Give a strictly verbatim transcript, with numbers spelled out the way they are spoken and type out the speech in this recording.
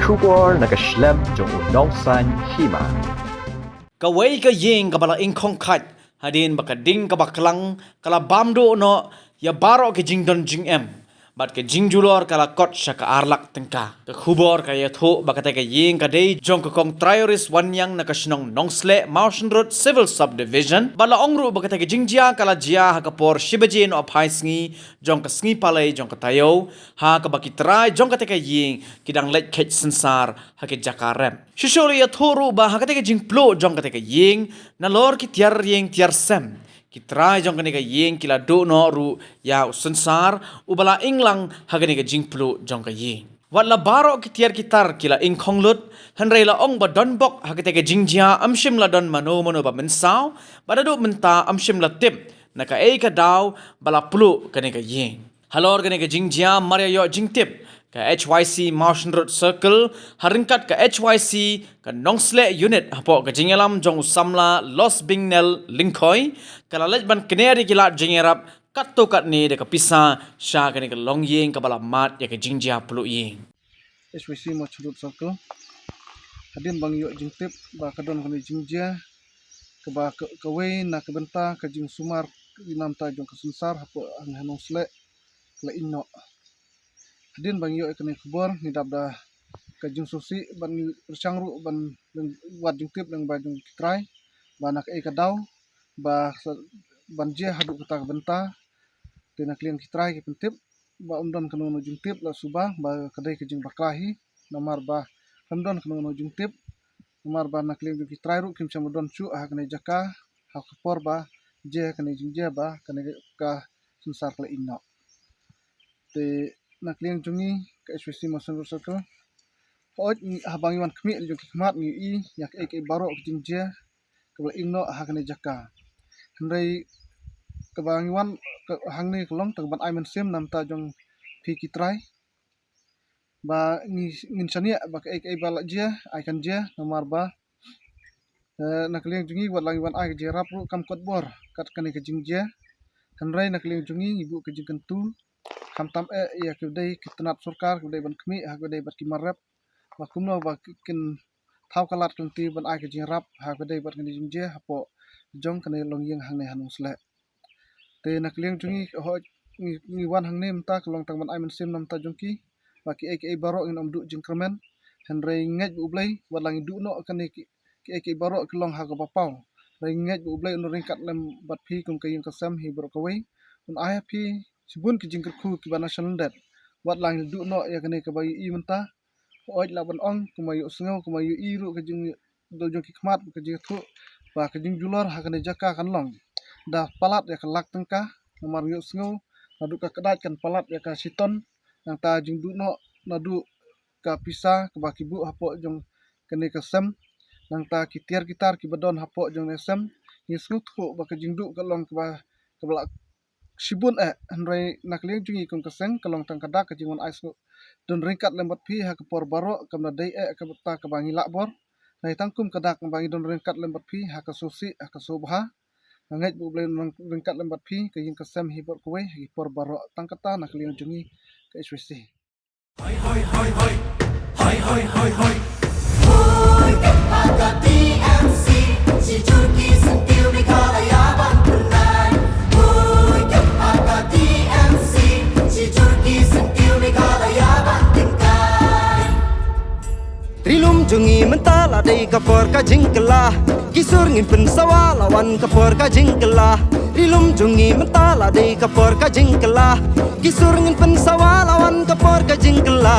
Khubor na ka shlem jong u Nongsaiñ Hima. Kawei ka ïing kaba la ingkhong khait hadien ba ka ding kaba klang ka la bam duh noh ïa baroh ki jingdon jingem bad ka jingjulor ka la kot sha ka ar lak tyngka. Ka khubor ka ïathuh ba kata ka ïing ka dei jong ka Kong Trioris Wanniang na ka shnong Nongsleh, Mawshynrut Road Civil Subdivision, bad la ong ruh ba kata ka jingjia ka la jia ha ka por shi baje noh phai sngi jong ka sngi Palei jong ka taïew, ha kaba ki trai jong kata ka ïing ki dang leit kheit synsar ha ka jaka rep. Shisha la ïathuh ruh ba ha kata ka jingpluh jong kata ka ïing, nalor ki tiar ïing tiar sem, ki trai jong kane ka ïing ki la duh noh ruh ïa u synsar uba la ing lang ha kane ka jingpluh jong ka ïing. Wat la baroh ki tiar ki tar ki la ingkhong lut, hynrei la ong ba don bok ha kata ka jingjia, ym shym la don mano mano ba mynsaw, bad haduh mynta ym shym la tip na kaei ka daw ba la pluh kane ka ïing. Halor kane ka jingjia mar ïa ïoh jingtip, ka H Y C Mawshynrut Circle ha ryngkat ka H Y C ka Nongsleh Unit hapoh ka jingïalam jong u samla Losbingnel Lyngkhoi, ka la leit ban kner ïa ki lad jingïarap katto katne da ka pisa sha kane ka longïing kaba la mad ïa ka jingjia pluh ïing. H Y C Mawshynrut Circle. Hadien ba ngi ïoh jingtip ba ka don kane ka jingjia kaba ka, kawei na ka bynta ka jingsumar ïa na bynta jong ka synsar hapoh hangne ha Nongsleh ka la ing noh. Hadien ba ngi ïoh ïa kane ka khubor ngi dap da ka jingsngewsih bad ngi pyrshang ruh ban, ban wad jingtip lyngba jong ki trai ba na kaei ka daw ba sa, ban jia haduh kata ka bynta. Te na ka liang ki trai ki pyntip ba ym don kano kano jingtip, la suba ba ka dei ka jingbakla hi, namar ba ym don kano kano jingtip, namar ba na ka liang jong ki trai ruh kim shym la don shuh ha kane ka jaka ha ka por ba jia kane ka jingjia ba kane ka synsar ka la ing noh. Te na ka liang jong ngi ka H Y C Mawshynrut Circle, hooid ngi, haba ngi wan khmih jong ki khmat ngi ïohi ïa kaei kaei baroh ka jingjia kaba la ing noh ha kane ka jaka. Hynrei kaba ngi wan ka, hangne ka long tang ban ai mynsiem na bynta jong phi ki trai ba ngi, ngin shaniah ba kaei kaei ba la jia ai kan jia, namar ba, eh, na ka liang jong ngi wat la ngi wan ai ka jingïarap ruh kam kot bor kat kane ka jingjia. Hynrei na ka liang jong ngi ngi buh ka jingkyntu khamtam eh ïa ki dei ki tnat sorkar ki dei ban khmih ha ki dei bad ki mar rep ba kumno ba ki, kin thaw ka lad ka lynti ban ai ka jingïarap ha ka dei bad kane ka jingjia hapoh jong kane ka longïing hangne ha Nongsleh. Te na ka liang jong ngi, hooid ngi, ngi wan hangne mynta ka long tang ban ai mynsiem na bynta jong ki ba kiei kiei baroh ngin ym duh jingkyrmen. Hynrei ngeit ba U Blei wat la ngi duh noh kane ki, kiei kiei baroh ki long ha kaba paw. Hynrei ngeit ba U Blei un ryngkat lem bad phi kum ka ïing ka sem hi baroh kawei. Un ai ha phi shibun ki jingkyrkhu kiba na shalyndet. Wat la ngi duh noh ïa kane kaba ïohi mynta, hooid lah ban ong kumba ïohsngew kumba ïohi ruh ka jingdon jong ki khmat ka jingïathuh ba ka jingjulor ha kane ka jaka kan long da palat ïa ka lak tyngka. Namar ïohsngew naduh ka kdait kan palat ïa ka shiton, nangta jingduh noh naduh ka pisa kaba ki buh hapoh jong kane ka sem, nangta ki tiar ki tar kiba don hapoh jong kane ka sem. Ngi sngewthuh ba ka jingduh ka long kaba, kaba la shibun eh, hynrei na ka liang jong ngi kum ka seng ka long tang ka dak ka jingwan ai sngewdon ryngkat lem bad phi ha ka por baroh, kam da dei eh kaba ta kaba ngi lah bor. Hynrei tang kum ka dak ba ngi don ryngkat lem bad phi ha ka sngewsih ha ka sngewbha. Nga ngeit ba U Blei un ryngkat lem bad phi ka ïing ka sem hi baroh kawei ha ki por baroh. Tang kata na ka liang jong ngi ka H Y C. Hoi, hoi, hoi, hoi. Hoi, hoi, hoi, hoi. Hoi, ka paka T M C. Shi jur ki syntiew Meghalaya ban pynlait. Hoi, ka paka T M C. Shi jur ki syntiew Meghalaya ban tyngkai. Ri lum jong ngi mynta la dei ka por ka jingkylla. Ki sur ngin pynsawa la wan ka por ka jingkylla. Ri lum jong ngi mynta la dei ka por ka jingkylla. Ki sur ngin pynsawa la wan ka por ka jingkylla.